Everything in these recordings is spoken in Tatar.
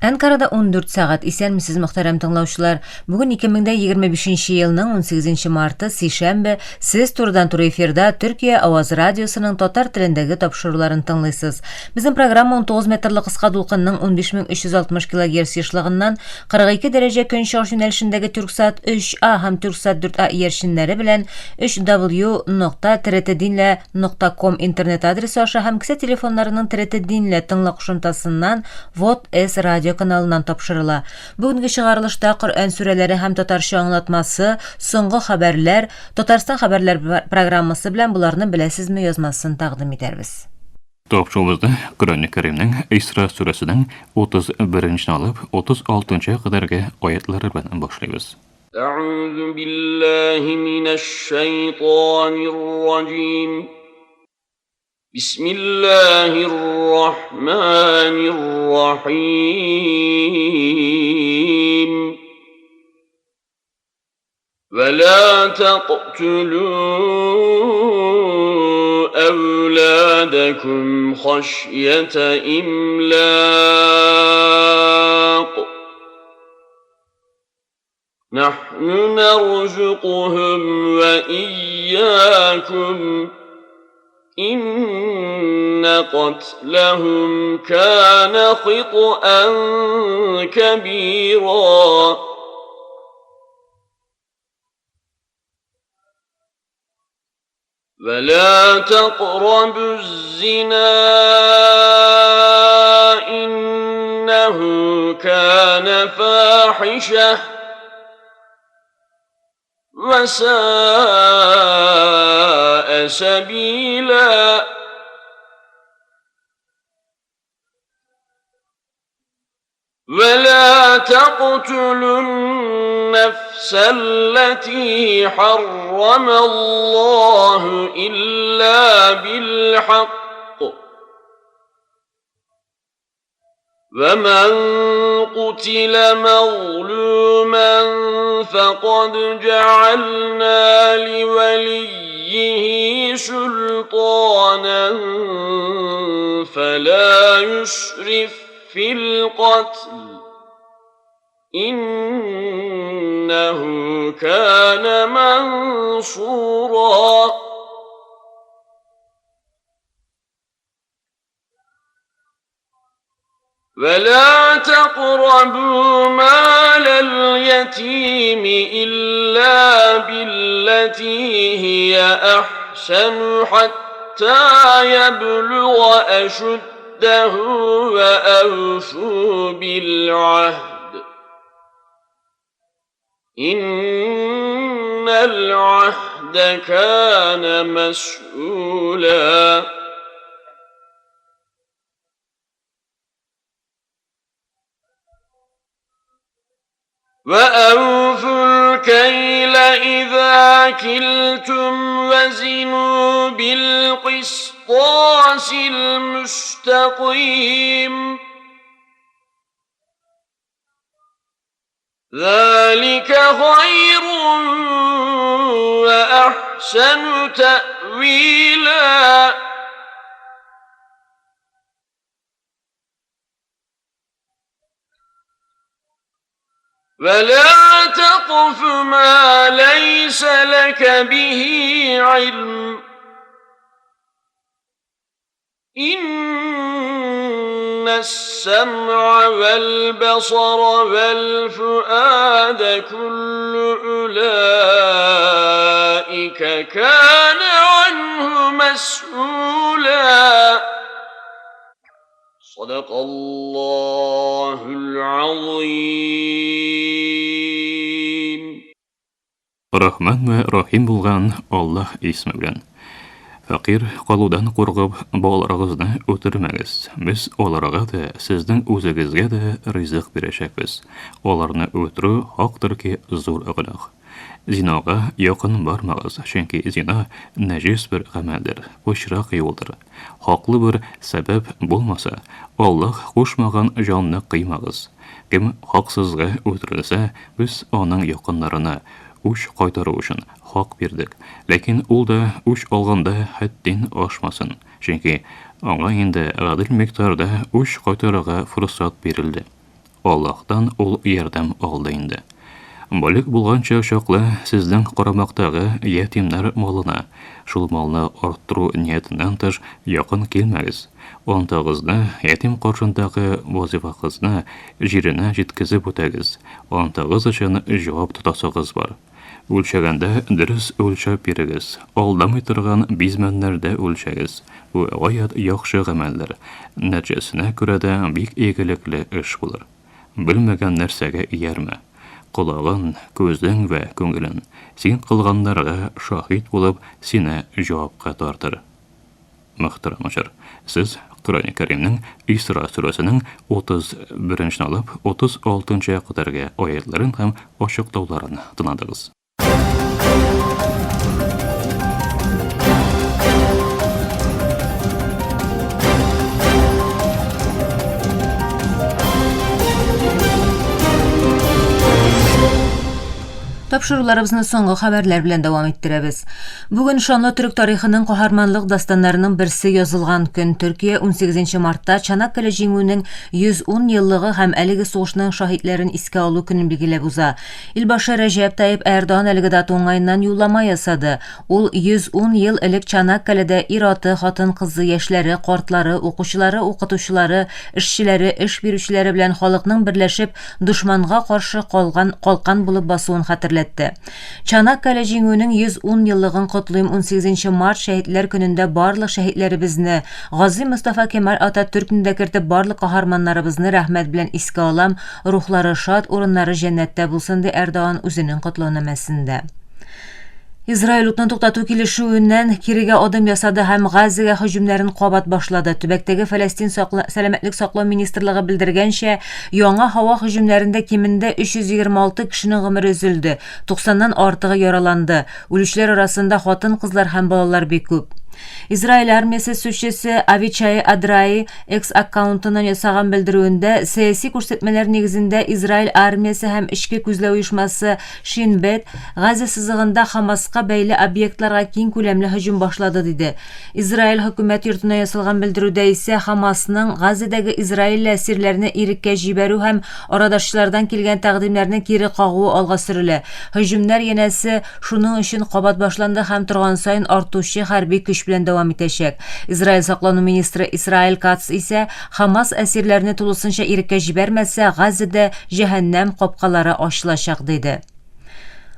Әнкарада 14 сәгать. Исәнмесез, мөхтәрәм тыңлаучылар. Бүген 2025 елның 18 марты, сишәмбе. Сез турыдан-туры эфирда Төркия Аваз радиосының татар телендәге тапшыруларын тыңлыйсыз. Безнең программа 19 метрлы кыска дулкынның 15360 килогерц ешлыгыннан 42 дәрәҗә көнчыгыш юнәлешендәге Тюрксат 3А һәм Тюрксат 4А иярченнәре белән 3w.trtdinle.com интернет адресы аша һәм кесә телефоннарының TRT-Dinle тыңла кушымтасыннан Вот С радио каналыннан тапшырыла. Бүгенге чыгарылышта Коръән сүрәләре һәм татарча аңлатмасы, соңгы хәбәрләр, Татарстан хәбәрләр программасы белән боларны беләсезме язмасын тәкъдим итәрбез. Тапшыруыбызны Коръән Кәримнең Исра сүрәсенең 31 алып 36 кадәрге аятлары белән башлыйбыз. Әгъузу биллаһи минәш шайтанир раҗим. بسم الله الرحمن الرحيم ولا تقتلوا أولادكم خشية إملاق نحن نرزقهم وإياكم إن قتلهم كان خطأ كبيرا ولا تقربوا الزنا إنه كان فاحشة وساء سبيلا ولا تقتلوا النفس التي حرم الله إلا بالحق ومن قتل مظلوما فقد جعلنا لوليه سلطانا فلا يسرف في القتل إنه كان منصورا ولا تقربوا مال اليتيم إلا بالتي هي أحسن حتى يبلغ أشده وأوفوا بالعهد إن العهد كان مسؤولا وأوفوا الكيل إذا كلتم وزنوا بالقسطاس المستقيم ذلك خير وأحسن تأويلا ولا تقف ما ليس لك به علم إن السمع والبصر والفؤاد كل أولئك كان عنه مسؤولا صدق الله العظيم. Рахман вә Рахим булган Аллаһ исме белән. Фәкыйрь калудан куркып, балаларыгызны үтермәгез. Без аларга да, сезнең үзегезгә дә ризык бирәчәкбез. Аларны үтерү хактыр ки, зур гөнаһ. Зинага якын бармагыз, чөнки зина нәҗес бер гамәлдер, пычрак юлдыр. Хаклы бер сәбәп булмаса, Аллаһ кушмаган җанны кыймагыз. Кем хаксызга үтерелсә, без аның якыннарына, үч кайтару өчен, хак бирдек. Ләкин ул да үч алганда хәттин ашмасын, чөнки аңа инде гадел микъдарда үч кайтарырга форсат бирелде. Аллаһтан ул ярдәм алды инде. Балигъ булганча чаклы сезнең карамактагы ятимнәр малына, шул малны арттыру ниятеннән тыш, якын килмәгез. Антагызны, ятим каршындагы вазифагызны җиренә җиткезеп үтәгез, антагыз өчен җавап тотасыгыз бар. Үлчәгәндә дөрес үлчәп бирегез, алдамый торган бизмәннәрдә үлчәгез, бу гаять яхшы гамәлдер, нәтиҗәсенә күрә дә бик игелекле эш булыр. Белмәгән нәрсәгә иярмә. Колагын, күзең вә күңелен, син кылганнарга шаһит булып, сине җавапка тартыр. Мөхтәрәм очар, сез Коръәни Кәримнең Исра сүрәсенең 31 нче алып 36 нчы кадәрге аятьләрен һәм ачыклауларын тыңладыгыз. Тапшыруларыбызны соңгы хәбәрләр белән дәвам иттерәбез. Бүген шанлы төрек тарихының каһарманлык дастаннарының берсе язылган көн. Төркия 18 мартта Чанаккале җиңүенең 110 еллыгы һәм әлеге сугышның шаһитләрен искә алу көнен билгеләп уза. Илбашы Рәҗәп Таип Эрдоган әлеге дата уңаеннан юллама ясады. Ул 110 ел элек Чанаккаледә ир-аты, хатын-кызы, яшьләре, картлары, укучылары, укытучылары, эшчеләре, эш бирүчеләре белән халыкның берләшеп дошманга каршы калган калкан булып басуын хәтерләтте. Чанаккале җиңүенең 110 еллыгын котлыйм 18 март шәһитләр көнендә барлык шәһитләребезне, Гази Мостафа Кемаль Ататүркне дә кертеп барлык каһарманнарыбызны рәхмәт белән искә алам, рухлары шат, урыннары җәннәттә булсын, ди Эрдоган үзенең котлаунамәсендә. Израиль утны туктату килешүеннән кирегә адым ясады һәм Газзәгә һөҗүмнәрен кабат башлады. Төбәктәге Фәләстин сакла, сәламәтлек саклау министрлыгы белдергәнчә, яңа һава һөҗүмнәрендә кимендә 326 кешенең гомере өзелде, 90-нан артыгы яраланды. Үлүчеләр арасында хатын-кызлар һәм балалар бик күп. Израиль армиясе сүзчесе Авичай Адраи X аккаунтыннан ясаган белдерүендә, сәяси күрсәтмәләр нигезендә Израиль армиясе һәм эчке күзләү оешмасы Шин-Бет, Газа сызыгында Хамаска бәйле объектларга киң күләмле һөҗүм башлады, диде. Израиль хөкүмәт йортына ясалган белдерүдә исә Хамасның Газадәге израильле әсирләрне иреккә җибәрү һәм арадашчылардан килгән тәкъдимнәрне кире кагуы алга сөрелә. Һөҗүмнәр, янәсе, шуның өчен кабат башланды һәм торган саен артучы хәрби көч белән дәвам итәчәк. Израиль саклану министры Исраэль Кац исә Хамас әсирләрне тулысынча иреккә җибәрмәсә, Газада җәһәннәм капкалары ачылачак, диде.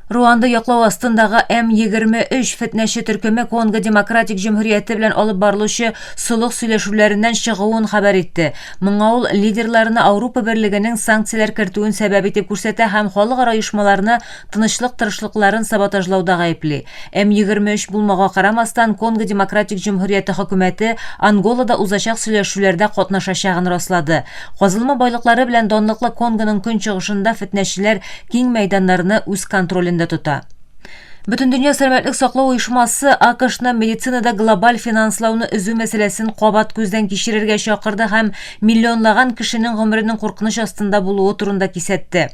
Руанда яклау астындагы М-23 фетнәче төркеме Конго Демократик Җөмһүрияте белән алып барылучы солых сөйләшүләреннән чыгуын хәбәр итте. Моңа ул лидерларына Аурупа Берлегенең санкцияләр кертүен сәбәп итеп күрсәтә һәм халыкара оешмаларны тынычлык тырышлыкларын саботажлауда гаепли. М-23 булмауга карамастан, Конго Демократик Җөмһүрияте хөкүмәте Анголада узачак сөйләшүләрдә катнашачагын раслады. Казылма байлыклары белән данлыклы Конгоның көнчыгышында фетнәчеләр киң мәйданнарны үз контролендә тота. Бөтендөнья сәламәтлек саклау оешмасы АКШны медицинада глобаль финанслауны өзү мәсьәләсен кабат күздән кичерергә чакырды һәм миллионлаган кешенең гомеренең куркыныч астында булуы турында кисәтте.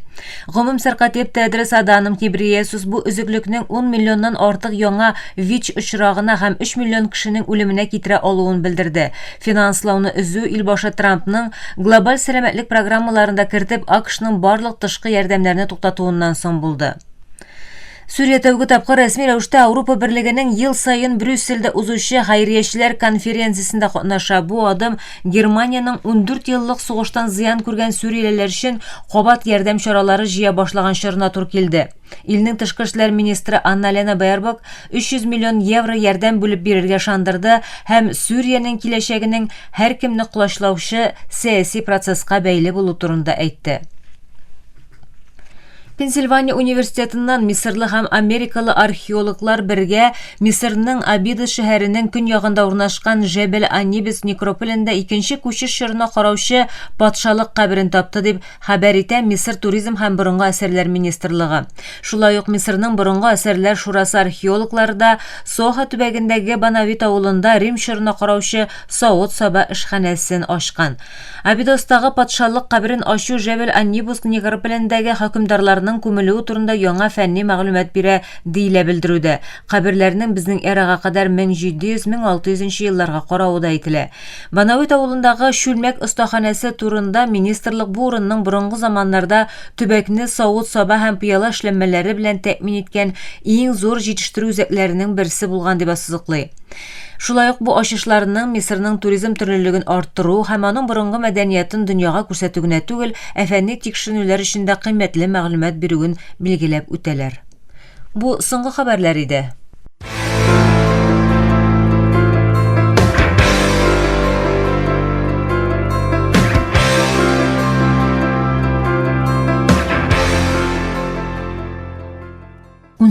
Гомум сәркатип Тедрос Аданом Гебрейесус бу өзеклекнең 10 миллионнан артык яңа ВИЧ очрагына һәм 3 миллион кешенең үлеменә китерә алуын белдерде. Финанслауны өзү илбашы Трампның глобаль сәламәтлек программаларында кертеп АКШның барлык тышкы ярдәмнәрне туктатуыннан соң булды. Сүрия тәүге тапкыр рәсми рәвештә Ауропа Берлегенең ел саен Брюссельдә узучы хәйриячеләр конференциясендә катнаша. Бу адым Германиянең 14 еллык сугыштан зыян күргән сүриялеләр өчен кабат ярдәм чаралары җыя башлаган чорына туры килде. Илнең тышкы эшләр министры Анна-Лена Бербок 300 миллион евро ярдәм бүлеп бирергә ышандырды һәм Сүриянең киләчәгенең һәркемне колачлаучы сәяси процесска бәйле булу турында әйтте. Пенсильвания университетыннан мисырлы һәм америкалы археологлар бергә Мисырның Абидос шәһәренең көньягында урнашкан Жебел Анибис некрополендә икенче күчеш чорына караучы патшалык каберен тапты дип хәбәр итә Мисыр туризм һәм борынгы әсәрләр министрлыгы. Шулай ук Мисырның борынгы әсәрләр шурасы археологлары да Соха төбәгендәге Банавит авылында Рим чорына караучы савыт-саба эшханәсен ачкан. Абидостагы патшалык каберен ачу Жебел Аннибус некрополендәге хөкемдарларның фараоннарының күмелүе турында яңа фәнни мәгълүмат бирә, диелә белдерүдә. Каберләрнең безнең эрага кадәр 1700-1600 нче елларга каравы да әйтелә. Банавит авылындагы чүлмәк остаханәсе турында министрлык бу урынның борынгы заманнарда төбәкне савыт-саба һәм пыяла эшләнмәләре белән тәэмин иткән иң зур җитештерү үзәкләренең берсе булган дип ассызыклый. Шулай ук бу ачышларның Мисырның туризм төрлелеген арттыру һәм аның борынгы мәдәниятын дөньяга күрсәтү генә түгел, ә фәнни тикшеренүләр өчен дә кыйммәтле мәгълүмат бирүен билгеләп үтәләр. Бу соңгы хәбәрләр иде.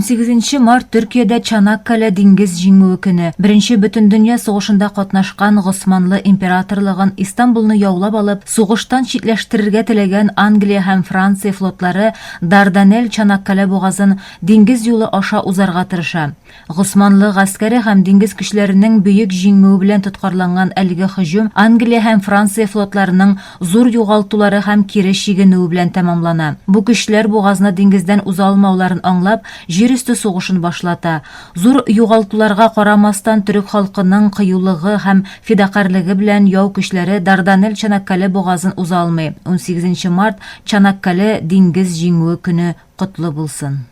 18 март Төркиядә Чанаккале диңгез җиңүе көне. Беренче бөтендөнья сугышында катнашкан Госманлы императорлыгын Истанбулны яулап алып, сугыштан читләштерергә теләгән Англия һәм Франция флотлары Дарданелл-Чанаккале бугазын диңгез юлы аша узарга тырыша. Госманлы гаскәре һәм диңгез көчләренең бөек җиңүе белән тоткарланган әлеге һөҗүм Англия һәм Франция флотларының зур югалтулары һәм кире чигенүе белән тәмамлана. Бу көчләр бугазны диңгездән уза алмауларын аңлап, җир өсте сугышын башлата. Зур югалтуларга карамастан, төрек халкының кыюлыгы һәм фидакарьлеге белән яу көчләре Дарданелл-Чанаккале бугазын уза алмый. 18 март, Чанаккале диңгез җиңүе көне котлы булсын!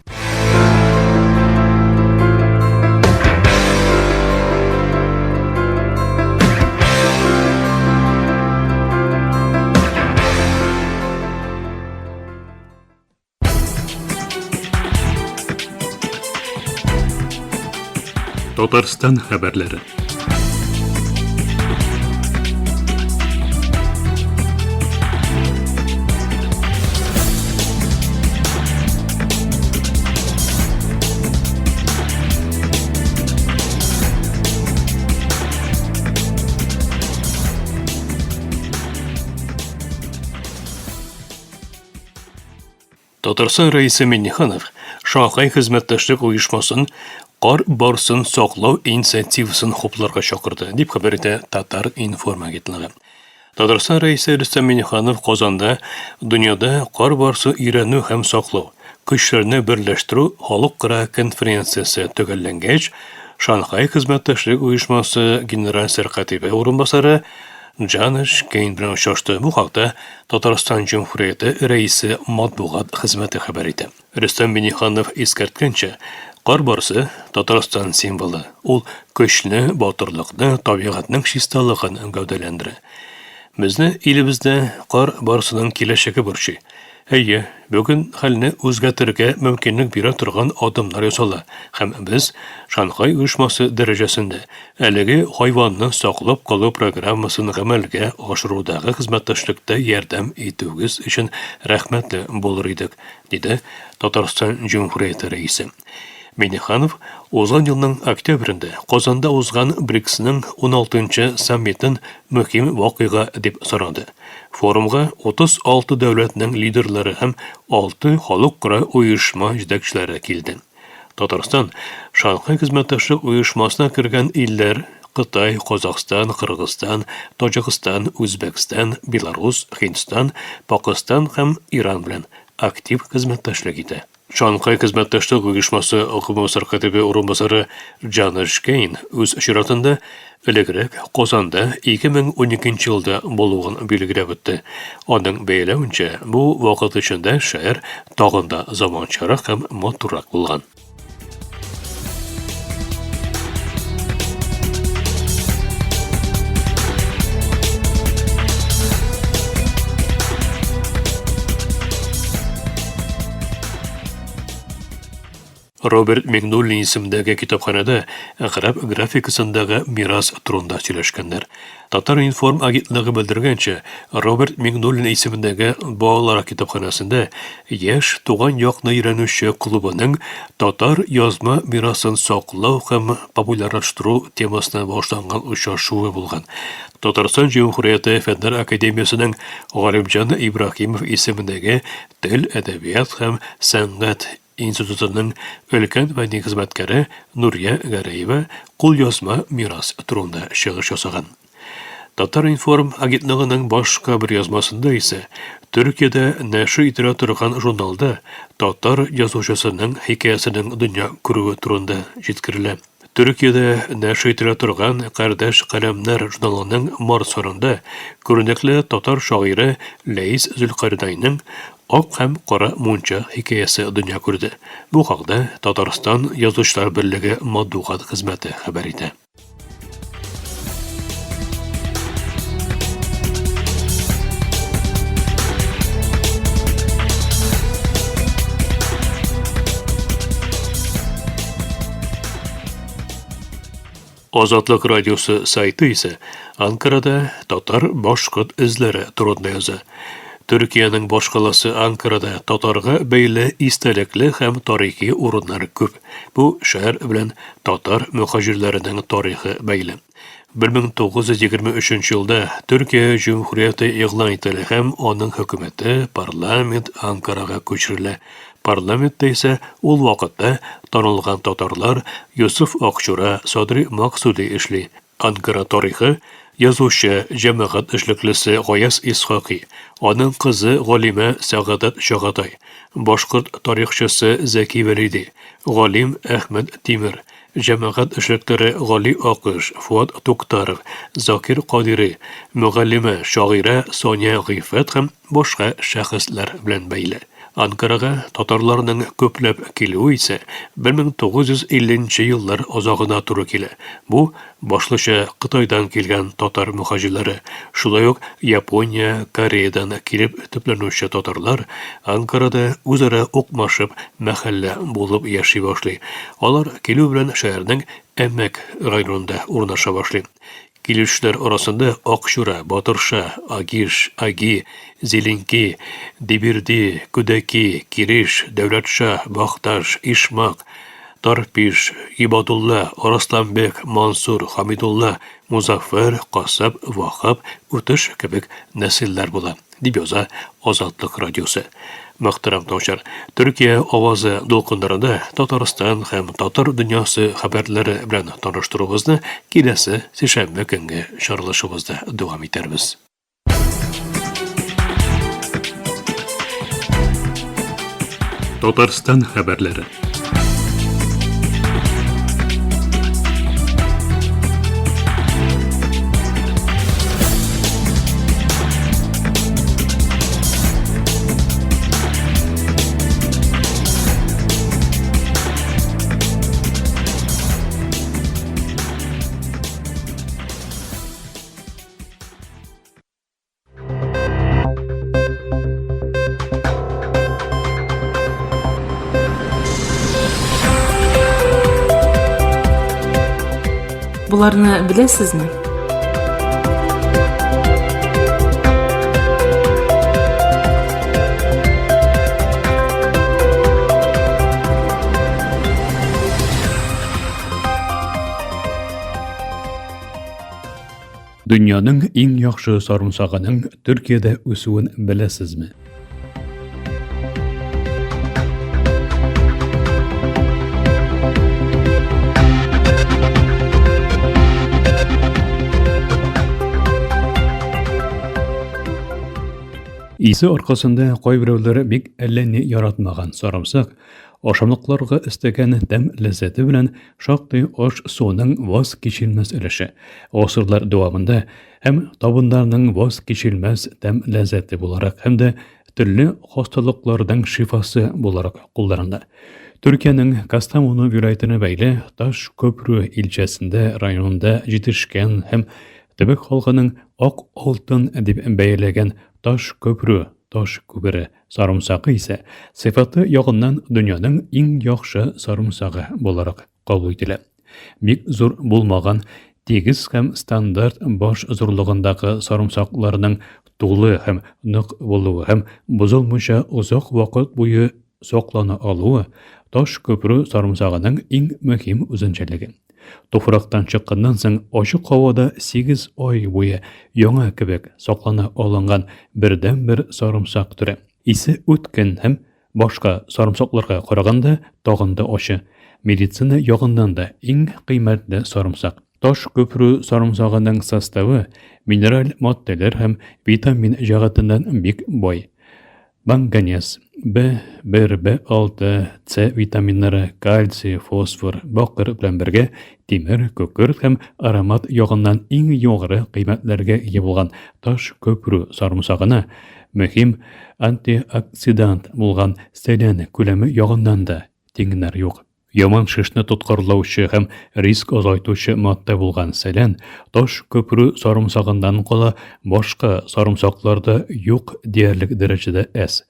Татарстан хәбәрләре. Татарстан Рәисе Миңнеханов Шанхай хезмәттәшлек оешмасын кар барсын саклау инициативасын хупларга чакырды, дип хәбәр итә Татар-информ агентлыгы. Татарстан Рәисе Рөстәм Миңнеханов Казанда дөньяда кар барсы өйрәнү һәм саклау, көчләрне берләштерү халыкара конференциясе төгәлләнгәч, Шанхай хезмәттәшлек оешмасы генераль сәркатибе урынбасары Джаныш Кейн белән очрашты. Бу хакта Татарстан Җөмһүрияте Рәисе матбугат хезмәте хәбәр итә. Рөстәм Миңнеханов искәрткәнчә, кар барсы, Татарстан символы, ул көчне, батырлыкны, табигатьнең чисталыгын гәүдәләндерә. Безне илебездә кар барсының киләчәге борчый. Әйе, бүген хәлне үзгәртергә мөмкинлек бирә торган адымнар ясала һәм без Шанхай оешмасы дәрәҗәсендә әлеге хайванны саклап калу программасын гамәлгә ашырудагы хезмәттәшлектә ярдәм итүегез өчен рәхмәтле булыр идек, диде Татарстан Җөмһүрияте Рәисе. Миңнеханов узган елның октябрендә Казанда узган БРИКСның уналтынчы саммитын мөһим вакыйга дип санады. Форумга 36 дәүләтнең лидерлары һәм алты халыкара оешма җитәкчеләре килде. Татарстан Шанхай хезмәттәшлек оешмасына кергән илләр, Кытай, Казахстан, Кыргызстан, Таҗикстан, Үзбәкстан, Беларус, Һиндстан, Пакыстан һәм Иран белән актив хезмәттәшлек итә. Шанхай хезмәттәшлек оешмасы гомум сәркатибе урынбасары Джаныш Кейн үз чиратында элегрәк Казанда 2012 елда булуын билгеләп үтте. Аның бәяләвенчә, бу вакыт эчендә шәһәр тагын да заманчарак һәм матуррак булган. Роберт Мигнуллин исемендәге китапханәдә гарәп графикасындагы мирас турында сөйләшкәннәр. Татар-информ агентлыгы белдергәнчә, Роберт Миңнуллин исемендәге балалар китапханәсендә Яшь туган якны өйрәнүче клубының татар язма мирасын саклау һәм популярлаштыру темасына багышланган очрашуы булган. Татарстан Җөмһүрияте Фәннәр академиясенең Галимҗан Ибраһимов исемендәге тел, әдәбият һәм сәнгать институтының өлкән фәнни хезмәткәре Нурия Гәрәева кулъязма мирас турында чыгыш ясаган. Татар-информ агентлыгының башка бер язмасында исә Төркиядә нәшер ителә торган журналда татар язучысының хикәясенең дөнья күрүе турында җиткерелә. Төркиядә нәшер ителә торган Кардәш каләмнәр журналының март санында күренекле татар шагыйре Ләис Зөлкарнәйнең Ак һәм кара мунча хикәясе дөнья күрде. Бу хакта Татарстан Язучылар берлеге матбугат хезмәте хәбәр итә. Азатлык радиосы сайты исә Анкарада татар-башкорт эзләре турында яза. Төркиянең башкаласы Анкарада татарга бәйле истәлекле һәм тарихи урыннар күп. Бу шәһәр белән татар мөхаҗирләренең тарихы бәйле. 1923 елда Төркия Җөмһүрияте игълан ителә һәм аның хөкүмәте, парламент Анкарага күчерелә. Парламентта исә ул вакытта танылган татарлар Йосыф Акчура, Садри Максуди эшли. Анкара тарихы язучы, җәмәгать эшлеклесе Гаяз Исхакый, аның кызы галимә Сәгадәт Чагатай, башкорт тарихчысы Зәки Вәлиди, галим Әхмәт Тимер, җәмәгать эшлекләре Гали Акыш, Фуат Туктаров, Закир Кадири, мөгаллимә, шагыйрә Сания Гыйффәт һәм башка шәхесләр белән бәйле. Анкарага татарларның күпләп килүе исә 1950 нче еллар азагына туры килә. Бу, башлыча, Кытайдан килгән татар мөхаҗирләре, шулай ук Япония, Кореядан килеп төпләнүче татарлар Анкарада үзара укмашып мәхәллә булып яши башлый. Алар килү белән шәһәрнең Әмәк районында урнаша башлый. Килүчеләр арасында Акчура, Батырша, Агиш, Аги, Зеленки, Дибирди, Күдәки, Кириш, Дәүләтша, Бахташ, Ишмак, Тарпиш, Гибадулла, Арысланбек, Мансур, Хамидулла, Музаффар, Касап, Вахап, Үтеш кебек нәселләр була, дип яза Азатлык радиосы. Мөхтәрәм тыңлаучылар, Төркия авазы дулкыннарында Татарстан һәм татар дөньясы хәбәрләре белән таныштыруыбызны киләсе сишәмбе көнге чыгарылышыбызда дәвам итәрбез. Татарстан хәбәрләре. Боларны беләсезме? Дөньяның иң яхшы сарымсагының Төркиядә үсүен беләсезме? Исе аркасында кайберәүләр бик әллә ни яратмаган сарымсак ашамлыкларга өстәгән тәм ләззәте белән шактый аш-суның ваз кичелмәс өлеше. Гасырлар дәвамында һәм табыннарның ваз кичелмәс тәм ләззәте буларак һәм дә төрле хасталыкларның шифасы буларак кулланыла. Төркиянең Кастамону вилаятенә бәйле Таш Көпрү илчәсендә районында җитешкән һәм төбәк халкының ак алтын дип бәяләгән Таш Көпрү таш күпере Сарымсагы исә сыйфаты ягыннан дөньяның иң яхшы сарымсагы буларак кабул ителә. Бик зур булмаган, тигез һәм стандарт баш зурлыгындагы сарымсакларның тулы һәм нык булуы һәм бозылмыйча озак вакыт буе саклана алуы таш күперү сарымсагының иң мөһим үзенчәлеге. Туфрактан чыкканнан соң ачык һавада 8 ай буе яңа кебек саклана алынган бердәнбер сарымсак төре. Исе үткен һәм башка сарымсакларга караганда тагын да ачы. Медицина ягыннан да иң кыйммәтле сарымсак. Таш күпрү сарымсагының составы минераль матдәләр һәм витамин җәһәтеннән бик бай. Манганез, В, 1, В6, С витаминнары, кальций, фосфор, бакыр белән бергә тимер, күкерт һәм аромат ягыннан иң югары кыйммәтләргә ия булган таш көпрү сарымсагына мөһим антиоксидант булган селен күләме ягыннан да тиңнәр юк. Яман шешне тоткарлаучы һәм риск азайтучы матдә булган селен таш көпрү сарымсагыннан кала башка сарымсакларда юк диярлек дәрәҗәдә әз.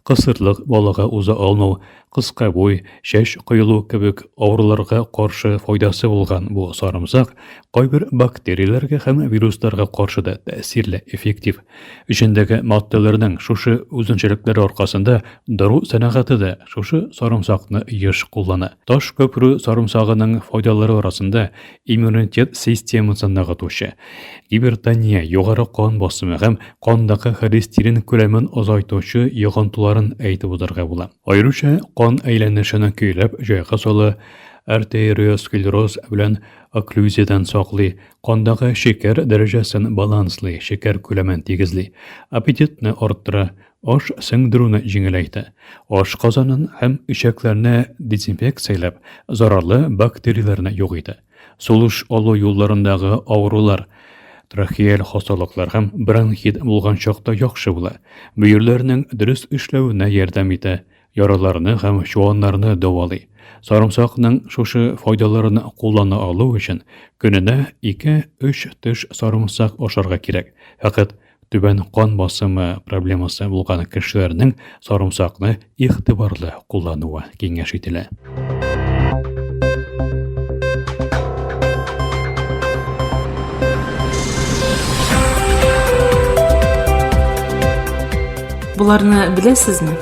Кысырлык, балага уза алмау, кыска буй, чәч коелу кебек авыруларга каршы файдасы булган бу сарымсак кайбер бактерияләргә һәм вирусларга каршы да тәэсирле, эффектив. Эчендәге матдәләрнең шушы үзенчәлекләре аркасында дару сәнәгате дә шушы сарымсакны еш куллана. Таш көпрү сарымсагының файдалары арасында иммунитет системасын ныгытучы, гипертония, югары кан басымы һәм кандагы холестерин күләмен азайтучы йогынтыларын әйтеп узарга була. Аеруча кан әйләнешен көйләп җайга сала, артериосклероз белән окклюзиядән саклый, кандагы шикәр дәрәҗәсен баланслый, шикәр күләмен тигезли, аппетитны арттыра, аш сеңдерүне җиңеләйтә, ашказанын һәм эчәкләрне дезинфекцияләп, зарарлы бактерияләрне юк итә. Сулыш алу юлларындагы авырулар, трахеаль хасталыклар һәм бронхит булган чакта яхшы була. Бөерләрнең дөрес эшләвенә ярдәм итә, яраларны һәм чуаннарны дәвалый. Сарымсакның шушы файдаларын куллана алу өчен көненә 2-3 теш сарымсак ашарга кирәк. Фәкать Түбән кан басымы проблемасы булган кешеләрнең сарымсакны игътибарлы куллануы киңәш ителә. Боларны беләсезме?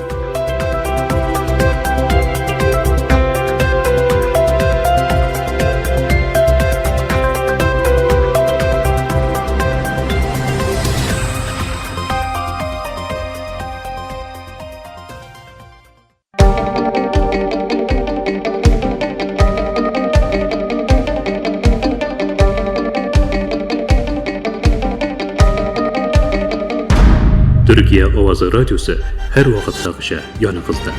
Төркия авазы радиосы һәрвакыттагыча яныгызда.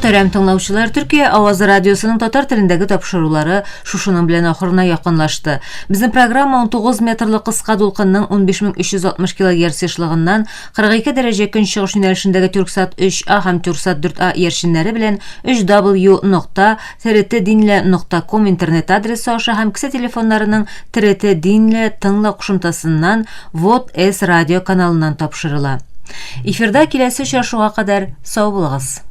Мөхтәрәм тыңлаучылар, Төркия авазы радиосының татар телендәге тапшырулары шушының белән ахырына якынлашты. Безнең программа 19 метрлы кыска дулкынның 15360 килогерц ешлыгыннан 42 дәрәҗә көнчыгыш юнәлешендәге Тюрксат 3А һәм Тюрксат 4А иярченнәре белән 3W нокта TRT-Dinle нокта ком интернет адресы аша һәм кесә телефоннарының TRT Dinle тыңла кушымтасыннан Вот С радио каналыннан тапшырыла. Эфирда киләсе очрашуга кадәр сау булыгыз!